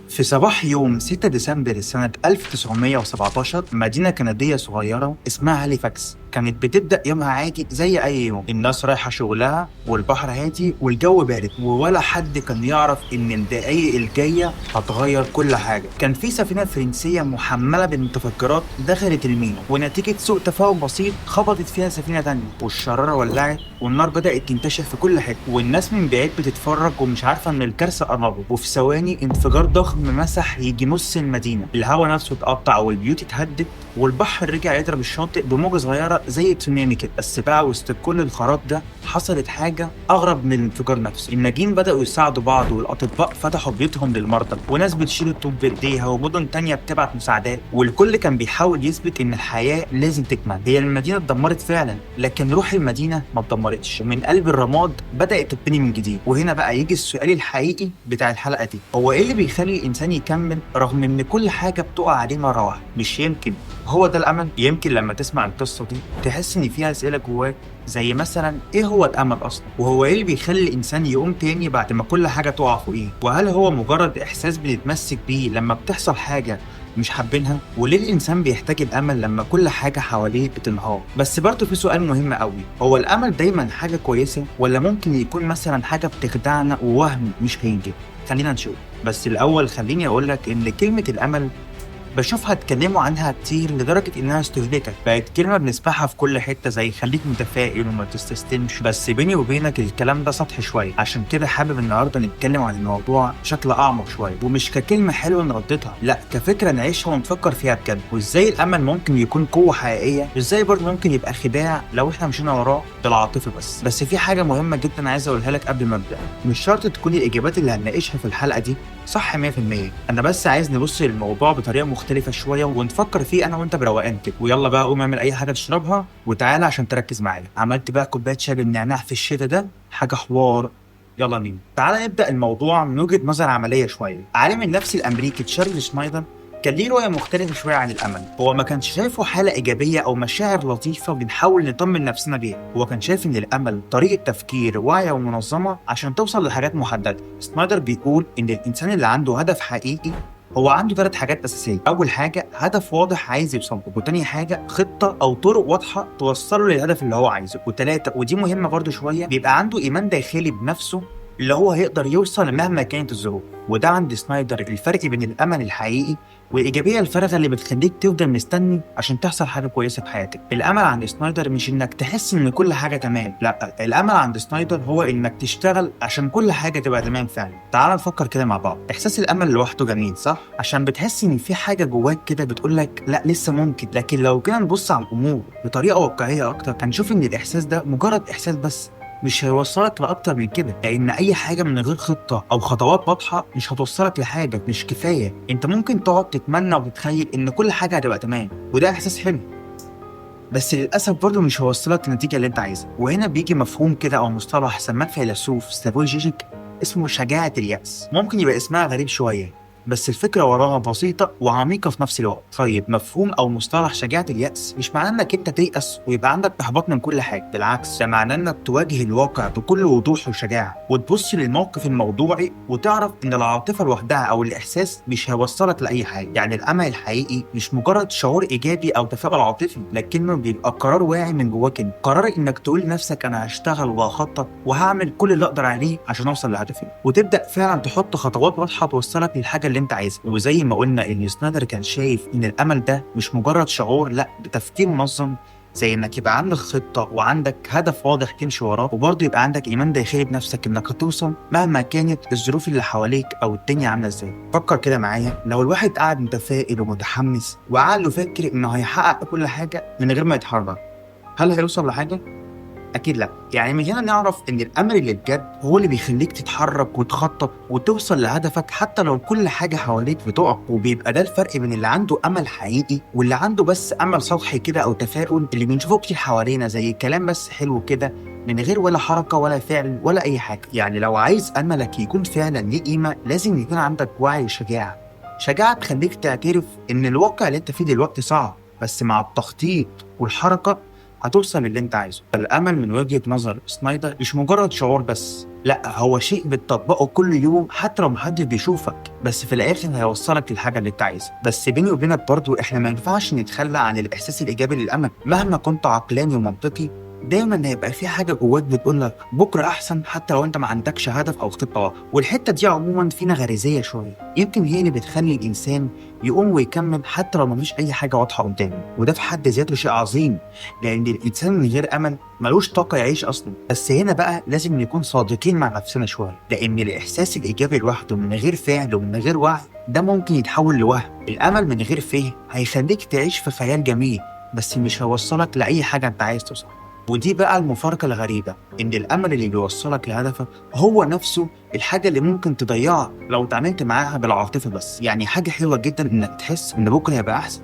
في صباح يوم 6 ديسمبر سنة 1917، مدينة كندية صغيرة اسمها هاليفاكس كانت بتبدأ يومها عادي زي أي يوم. الناس رايحة شغلها والبحر هادي والجو بارد، ولا حد كان يعرف إن الدقايق الجاية هتغير كل حاجة. كان في سفينة فرنسية محملة بالمتفجرات دخلت المينا، ونتيجة سوء تفاهم بسيط خبطت فيها سفينة تانية، والشرارة ولعت والنار بدأت تنتشر في كل حتة، والناس من بعيد بتتفرج ومش عارفة إن الكارثة قربت. وفي ثواني انفجار ضخم مسح يجي نص المدينة، الهواء نفسه اتقطع والبيوت اتهدت، والبحر رجع يضرب الشاطئ بموجة صغيرة زي تسونامي كده. بس بقى وسط كل الخراب ده حصلت حاجة أغرب من الانفجار نفسه. الناجين بدأوا يساعدوا بعض، والأطباء فتحوا بيوتهم للمرضى، وناس بتشيل الطوب بإيديها، ومدن تانية بتبعت مساعدات، والكل كان بيحاول يثبت إن الحياة لازم تكمل. هي المدينة اتدمرت فعلا، لكن روح المدينة ما اتدمرتش، ومن قلب الرماد بدأت تبني من جديد. وهنا بقى يجي السؤال الحقيقي بتاع الحلقة دي: هو إيه اللي بيخلي الإنسان يكمل رغم إن كل حاجة بتقع عليه مرة واحدة؟ مش يمكن هو ده الأمل؟ يمكن لما تسمع القصة دي تحس إن فيها أسئلة جواك، زي مثلا إيه هو الأمل أصلا؟ وهو إيه اللي بيخلي الإنسان يقوم تاني بعد ما كل حاجة تقع فوقيه؟ وهل هو مجرد إحساس بنتمسك بيه لما بتحصل حاجة مش حابينها؟ وليه الإنسان بيحتاج الأمل لما كل حاجة حواليه بتنهار؟ بس برضه في سؤال مهم قوي: هو الأمل دايما حاجة كويسة، ولا ممكن يكون مثلا حاجة بتخدعنا ووهم مش هينجح؟ خلينا نشوف. بس الأول خليني أقولك إن كلمة الأمل بشوفها اتكلموا عنها كتير لدرجة إنها استهلكت، بقت كلمة بنسمعها في كل حتة، زي خليك متفائل وما تستسلمش. بس بيني وبينك الكلام ده سطحي شوية، عشان كده حابب النهاردة نتكلم عن الموضوع بشكل أعمق شوية، ومش ككلمة حلوة نرددها، لا، كفكرة نعيشها ونفكر فيها بجد. وإزاي الأمل ممكن يكون قوة حقيقية، وإزاي برضه ممكن يبقى خداع لو إحنا مشينا وراه بالعاطفة بس. بس في حاجة مهمة جدا عايز أقولها لك قبل ما أبدأ: مش شرط تكون الإجابات اللي هنناقشها في الحلقة دي صح 100%. أنا بس عايز نبص للموضوع بطريقة مختلفة شوية ونفكر فيه أنا وأنت بروقان كده. ويلا بقى قوم اعمل أي حاجة تشربها وتعالى عشان تركز معايا. عملت بقى كوباية شاي بالنعناع في الشتاء، ده حاجة حوار. يلا بينا. تعالى نبدأ الموضوع من وجهة نظر عملية شوية. عالم النفس الأمريكي تشارلز شنايدر كان ليه رؤية مختلفة شوية عن الأمل. هو ما كانش شايفه حالة إيجابية أو مشاعر لطيفة بنحاول نطمن نفسنا بيها، هو كان شايف إن الأمل طريقة تفكير واعية ومنظمة عشان توصل لحاجات محددة. سنايدر بيقول إن الإنسان اللي عنده هدف حقيقي هو عنده 3 حاجات أساسية. أول حاجة هدف واضح عايز يوصله، وتاني حاجة خطة أو طرق واضحة توصله للهدف اللي هو عايزه، وتلاتة ودي مهمة برضو شوية، بيبقى عنده إيمان داخلي بنفسه اللي هو هيقدر يوصل مهما كانت الظروف. وده عند سنايدر الفرق بين الأمل الحقيقي والإيجابية الفارغة اللي بتخليك تفضل مستني عشان تحصل حاجة كويسة في حياتك. الأمل عند سنايدر مش إنك تحس إن كل حاجة تمام، لا، الأمل عند سنايدر هو إنك تشتغل عشان كل حاجة تبقى تمام فعلا. تعال نفكر كده مع بعض. إحساس الأمل لوحده جميل، صح؟ عشان بتحس إن في حاجة جواك كده بتقولك لا لسه ممكن. لكن لو جينا نبص على الأمور بطريقة واقعية أكتر هنشوف إن الإحساس ده مجرد إحساس بس، مش هيوصلك لأكتر من كده، لأن أي حاجة من غير خطة أو خطوات واضحة مش هتوصلك لحاجة، مش كفاية. أنت ممكن تقعد تتمنى وتتخيل إن كل حاجة هتبقى تمام، وده إحساس حلو، بس للأسف برضه مش هيوصلك للنتيجة اللي أنت عايزها. وهنا بيجي مفهوم كده أو مصطلح سماه الفيلسوف سلافوي جيجيك اسمه شجاعة اليأس. ممكن يبقى اسمها غريب شوية، بس الفكرة وراها بسيطة وعميقة في نفس الوقت. طيب مفهوم أو مصطلح شجاعة اليأس مش معناه إنك أنت تيأس ويبقى عندك إحباط من كل حاجة، بالعكس ده معناه إنك تواجه الواقع بكل وضوح وشجاعة، وتبص للموقف الموضوعي وتعرف إن العاطفة لوحدها أو الإحساس مش هيوصلك لأي حاجة. يعني الأمل الحقيقي مش مجرد شعور إيجابي أو تفاؤل عاطفي، لكنه بيبقى قرار واعي من جواك أنت، قرار إنك تقول لنفسك أنا هشتغل وهخطط وهعمل كل اللي أقدر عليه عشان أوصل لهدفي، وتبدأ فعلا تحط خطوات واضحة توصلك للحاجة اللي انت عايزها. وزي ما قلنا ان سنايدر كان شايف ان الامل ده مش مجرد شعور، لا، ده تفكير منظم، زي انك يبقى عندك خطة وعندك هدف واضح تمشي وراه، وبرضه يبقى عندك ايمان داخلي بنفسك انك هتوصل مهما كانت الظروف اللي حواليك او الدنيا عاملة ازاي. فكر كده معايا، لو الواحد قاعد متفائل ومتحمس وعقله فاكر انه هيحقق كل حاجة من غير ما يتحرك، هل هيوصل لحاجة؟ أكيد لأ. يعني من هنا نعرف إن الأمل اللي بجد هو اللي بيخليك تتحرك وتخطط وتوصل لهدفك حتى لو كل حاجة حواليك بتقع. وبيبقى ده الفرق بين اللي عنده أمل حقيقي واللي عنده بس أمل سطحي كده أو تفاؤل اللي بنشوفه كتير حوالينا، زي كلام بس حلو كده من غير ولا حركة ولا فعل ولا أي حاجة. يعني لو عايز أملك يكون فعلا ليه قيمة لازم يكون عندك وعي وشجاعة، شجاعة تخليك تعترف إن الواقع اللي أنت فيه دلوقتي صعب، بس مع التخطيط والحركة هتوصل للي انت عايزه. الامل من وجهة نظر سنايدر مش مجرد شعور بس، لا، هو شيء بتطبقه كل يوم حتى لو محدش بيشوفك، بس في الاخر هيوصلك للحاجة اللي انت عايزها. بس بيني وبينك برضو احنا ما ينفعش نتخلى عن الاحساس الايجابي للامل. مهما كنت عقلاني ومنطقي دايما هيبقى في حاجة جواك بتقول لك بكره احسن، حتى لو انت ما عندكش هدف او خطه واضحة. والحتة دي عموما فينا غريزيه شوية، يمكن هي اللي بتخلي الانسان يقوم ويكمل حتى لو ما فيش اي حاجة واضحة قدامه. وده في حد ذاته شيء عظيم، لان الانسان من غير امل ملوش طاقة يعيش اصلا. بس هنا بقى لازم نكون صادقين مع نفسنا شوية، لان الاحساس الايجابي لوحده من غير فعل ومن غير وعي ده ممكن يتحول لوهم. الامل من غير فهم هيخليك تعيش في خيال جميل، بس مش هيوصلك لاي حاجة انت عايز توصلها. ودي بقى المفارقة الغريبة، إن الأمل اللي بيوصلك لهدفك هو نفسه الحاجة اللي ممكن تضيعك لو اتعاملت معاها بالعاطفة بس. يعني حاجة حلوة جدا إنك تحس إن بكرة هيبقى أحسن،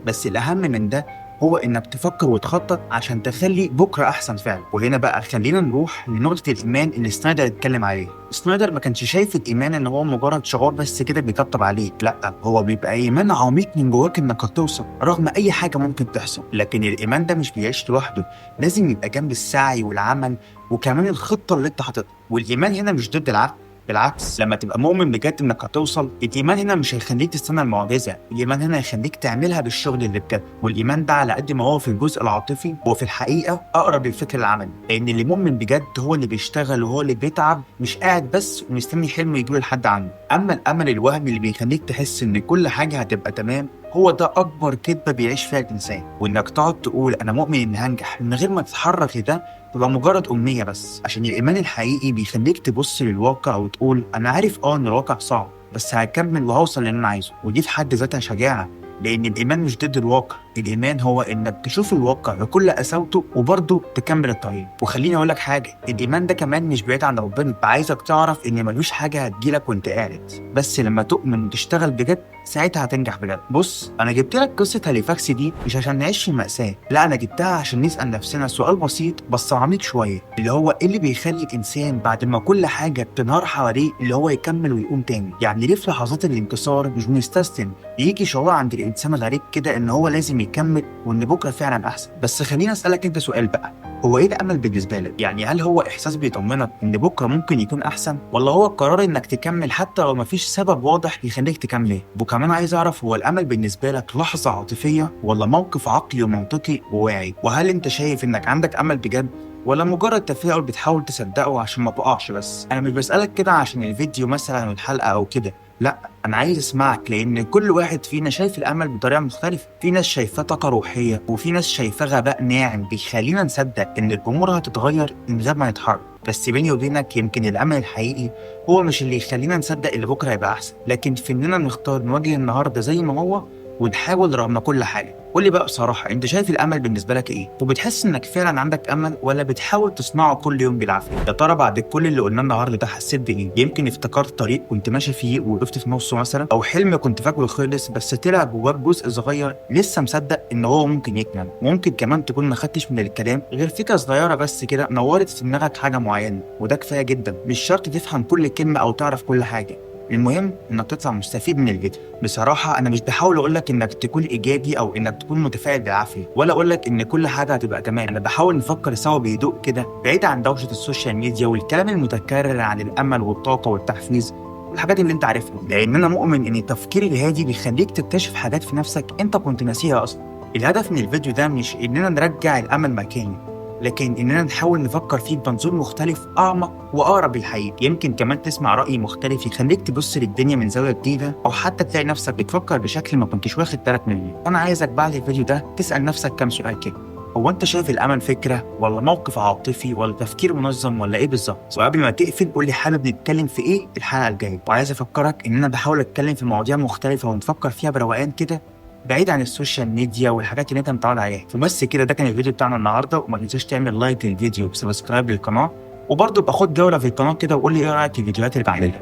بس الأهم من ده هو إنك تفكر وتخطط عشان تخلي بكرة أحسن فعلا. وهنا بقى خلينا نروح لنقطة الإيمان اللي سنايدر اتكلم عليه. سنايدر ما كانش شايف الإيمان إن هو مجرد شعور بس كده بيطبطب عليك، لا، هو بيبقى إيمان عميق من جواك إنك هتوصل رغم أي حاجة ممكن تحصل. لكن الإيمان ده مش بيعيش لوحده، لازم يبقى جنب السعي والعمل وكمان الخطة اللي أنت حاططها. والإيمان هنا مش ضد العقل، بالعكس، لما تبقى مؤمن بجد انك هتوصل، الايمان هنا مش هيخليك تستنى المعجزة، الايمان هنا هيخليك تعملها بالشغل اللي بجد. والايمان ده على قد ما هو في الجزء العاطفي، هو في الحقيقة اقرب للفكر العملي، لان اللي مؤمن بجد هو اللي بيشتغل وهو اللي بيتعب، مش قاعد بس ومستني حلمه يجيله لحد عنده. اما الامل الوهمي اللي بيخليك تحس ان كل حاجة هتبقى تمام، هو ده اكبر كذبه بيعيش فيها الانسان. وانك تقعد تقول انا مؤمن اني هنجح من غير ما تتحرك لده، تبقى مجرد امنية بس. عشان الايمان الحقيقي بيخليك تبص للواقع وتقول انا عارف ان الواقع صعب، بس هكمل وهوصل للي انا عايزه. ودي في حد ذاتها شجاعة، لان الايمان مش ضد الواقع، الايمان هو انك تشوف الواقع بكل قساوته وبرضه تكمل الطريق. وخليني اقول لك حاجة، الايمان ده كمان مش بعيد عن ربنا. عايزك تعرف ان ملوش حاجة هتجيلك وانت قاعد، بس لما تؤمن وتشتغل بجد ساعتها هتنجح بجد. بص، انا جبت لك قصة هاليفاكس دي مش عشان نعيش في المأساة، لا، انا جبتها عشان نسأل نفسنا سؤال بسيط بس عميق شوية، اللي هو ايه اللي بيخلي الانسان بعد ما كل حاجة بتنهار حواليه اللي هو يكمل ويقوم تاني؟ يعني ليه في لحظات الانكسار مش بنستسلم؟ بيجي شعور عند الانسان غريب كده ان هو لازم يكمل وان بكره فعلا احسن. بس خليني اسالك انت سؤال بقى، هو ايه الامل بالنسبة لك؟ يعني هل هو احساس بيطمنك ان بكره ممكن يكون احسن، ولا هو القرار انك تكمل حتى لو مفيش سبب واضح يخليك تكمل؟ وكمان عايز اعرف، هو الامل بالنسبة لك لحظة عاطفية ولا موقف عقلي ومنطقي وواعي؟ وهل انت شايف انك عندك امل بجد ولا مجرد تفاؤل بتحاول تصدقه عشان ما تقعش بس؟ انا مش بسالك كده عشان الفيديو مثلا والحلقة او كده، لا، انا عايز اسمعك، لان كل واحد فينا شايف الامل بطريقة مختلفة. في ناس شايفاه طاقة روحية، وفي ناس شايفاه غباء ناعم بيخلينا نصدق ان الامور هتتغير من غير ما نتحرك. بس بيني وبينك يمكن الامل الحقيقي هو مش اللي يخلينا نصدق ان بكره هيبقى احسن، لكن في اننا نختار نواجه النهارده زي ما هو ونحاول رغم كل حاجة. قول لي بقى بصراحة، انت شايف الامل بالنسبة لك ايه؟ وبتحس انك فعلا عندك امل ولا بتحاول تصنعه كل يوم بالعافية؟ يا ترى بعد كل اللي قلناه النهارده ده حسيت بايه؟ يمكن افتكرت طريق كنت ماشي فيه ووقفت في نصه مثلا، او حلم كنت فاكره خلص بس طلع جواك جزء صغير لسه مصدق ان هو ممكن يكمل. ممكن كمان تكون ما خدتش من الكلام غير فكرة صغيرة بس كده نورت في دماغك حاجة معينة، وده كفاية جدا. مش شرط تفهم كل كلمة او تعرف كل حاجة، المهم انك تطلع مستفيد من الفيديو. بصراحة انا مش بحاول اقول لك انك تكون ايجابي او انك تكون متفائل بالعافية، ولا اقول لك ان كل حاجة هتبقى تمام. انا بحاول نفكر سوا بهدوء كده، بعيد عن دوشه ال social media والكلام المتكرر عن الامل والطاقة والتحفيز والحاجات اللي انت عارفها، لان انا مؤمن ان التفكير الهادي بيخليك تكتشف حاجات في نفسك انت كنت ناسيها اصلا. الهدف من الفيديو ده مش اننا نرجع الامل مكانه، لكن اننا نحاول نفكر فيه بمنظور مختلف، اعمق واقرب للحقيقة. يمكن كمان تسمع راي مختلف يخليك تبص للدنيا من زاوية جديدة، او حتى تلاقي نفسك بتفكر بشكل ما كنتش واخد بالك منه. انا عايزك بعد الفيديو ده تسال نفسك كام سؤال كده، هو انت شايف الامل فكرة ولا موقف عاطفي ولا تفكير منظم ولا ايه بالظبط؟ وقبل ما تقفل قول لي حابب نتكلم في ايه الحلقة الجاية. وعايز افكرك ان انا بحاول اتكلم في مواضيع مختلفة ونفكر فيها بروقان كده، بعيد عن ال social media والحاجات اللي انت متعود عليها. فبس كده، ده كان الفيديو بتاعنا النهارده، وما تنساش تعمل like للفيديو و subscribe للقناة، وبرضه ابقى خد جولة في القناة كده وقول لي ايه رايك في الفيديوهات اللي بعملها.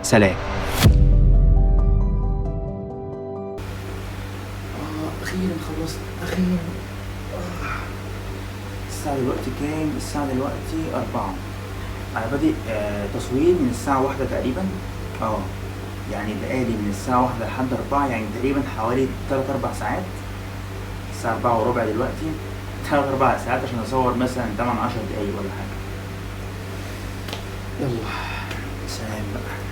سلام. اخيرا خلصت، اخيرا. الساعة دلوقتي كام؟ الساعة دلوقتي 4. انا بادئ تصوير من الساعة 1 تقريبا، يعني بقالي من الساعة 1 لحد 4، يعني تقريبا حوالي 3-4 ساعات. الساعة 4:15 دلوقتي، 3-4 ساعات عشان أصور مثلا 8-10 دقايق ولا حاجة. يلا سلام بقى.